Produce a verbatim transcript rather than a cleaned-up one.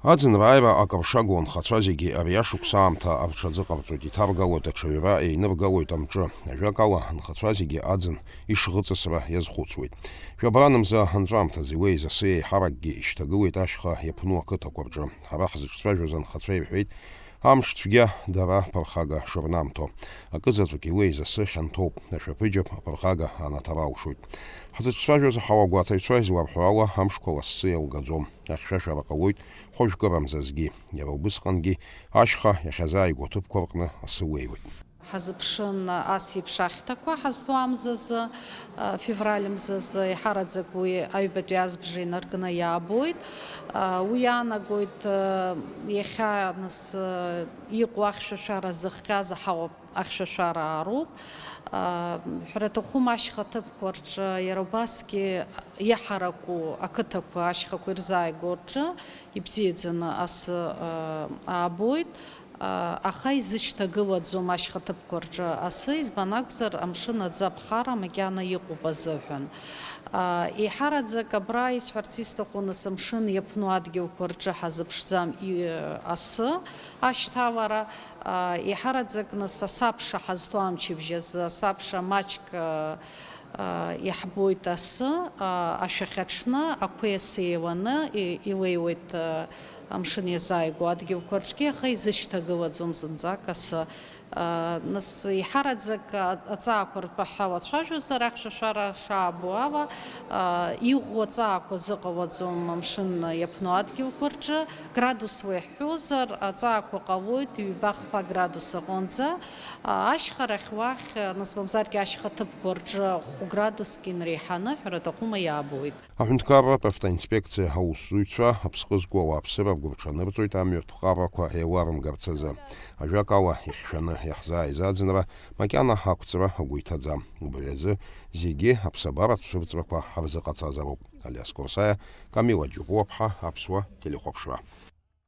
Аӡын рааира акыр шагу анхацәа зегьы ари ашықәс аамҭа рҽазыҟарҵоит, иҭаргалоит аҽаҩра, еиныргалоит амҿы. Ажәакала, анхацәа зегьы аӡын ишӷыҵысра иазхәыцуеит. Жәабранмза анҵәамҭазы уеизасы еиҳаракгьы ишьҭагылеит ашьха иаԥну ақыҭақәа рҿы. Ҳара ҳзыҿцәажәоз анхацәа ирҳәеит, амш цәгьа дара ԥырхага шырнамҭо. Акызаҵәык иуеизасы хьанҭоуп, ашәаԥыџьаԥ аԥырхага анаҭара алшоит. Ҳзыҿцәажәоз аҳауагәаҭаҩцәа изларҳәо ала, амшқәа лассы иалгаӡом. Ахьшәашәара ҟалоит хәажәкырамзазгьы. Иара убысҟангьы ашьха иахьазааигәоу аҭыԥқәа рҟны асы уеиуеит. Ҳазыԥшын ас еиԥш ахьҭақәа ҳазҭо амзазы, а, февраль мзазы, еиҳараӡак уи аҩбатәи азбжа инаркны иаабоит. А, уи иаанагоит, а, иахьа нас, а, иҟоу ахьшәашәара зыхҟьаз аҳауа ахьшәашәара аароуп. А, ҳәара аҭахума, ашьха ҭыԥқәа рҿы иара убасгьы иаҳараку ақыҭақәа ашьхақәа ирзааигәоу рҿы ибзиаӡаны асы, а, аабоит. А, аха изышьҭагылаӡом ашьха ҭыԥқәа рҿы асы, избан акәзар, амшын аӡы аԥхара макьана иҟоуп азыҳәан. А, еиҳараӡак абра исҳәарц исҭаху, нас, амшын иаԥну адгьылқәа рҿы ҳазыԥшӡам и-, асы ашьҭалара, а, еиҳараӡак, нас, асабша ҳазҭо амчыбжь азы, асабша маҷк, а, а, иаҳбоит асы, а, ашәахьаҽны ақәеи асы еиланы и-, илеиуеит, а, амшын иазааигәоу адгьылқәа рҿгьы, аха изышьҭагылаӡом зынӡак асы. А, нас, еиҳараӡак, а, аҵаақәа ртәы ҳалацәажәозар, ахьшәашәара шаабо ала, а, иӷәӷәоу аҵаақәа зыҟалаӡом амшын иаԥну адгьылқәа рҿы, градус уеиҳ-, Ҳәозар, аҵаақәа ҟалоит ҩба-хԥа градус аҟынӡа. А, ашьхарахь уахь, нас мамзаргьы ашьха ҭыԥқәа рҿы хә градуск инреиҳаны, ҳәара аҭахума, иаабоит. Аҳәынҭқарратә автоинспекциа аусзуҩцәа аԥсҟы зку ауааԥсыра ргәырҽанырҵоит амҩатә ҟарақәа еиларымгарц азы. Ажәакала, ихьшәаны иаҳзааиз аӡынра макьана ақәҵра агәы иҭаӡам. Убри азы зегьы аԥсабаратә цәырҵрақәа ҳарзыҟаҵазароуп. Алиас Корсаиа, Камила Џьопуаԥҳа, Аԥсуа телехәаԥшра.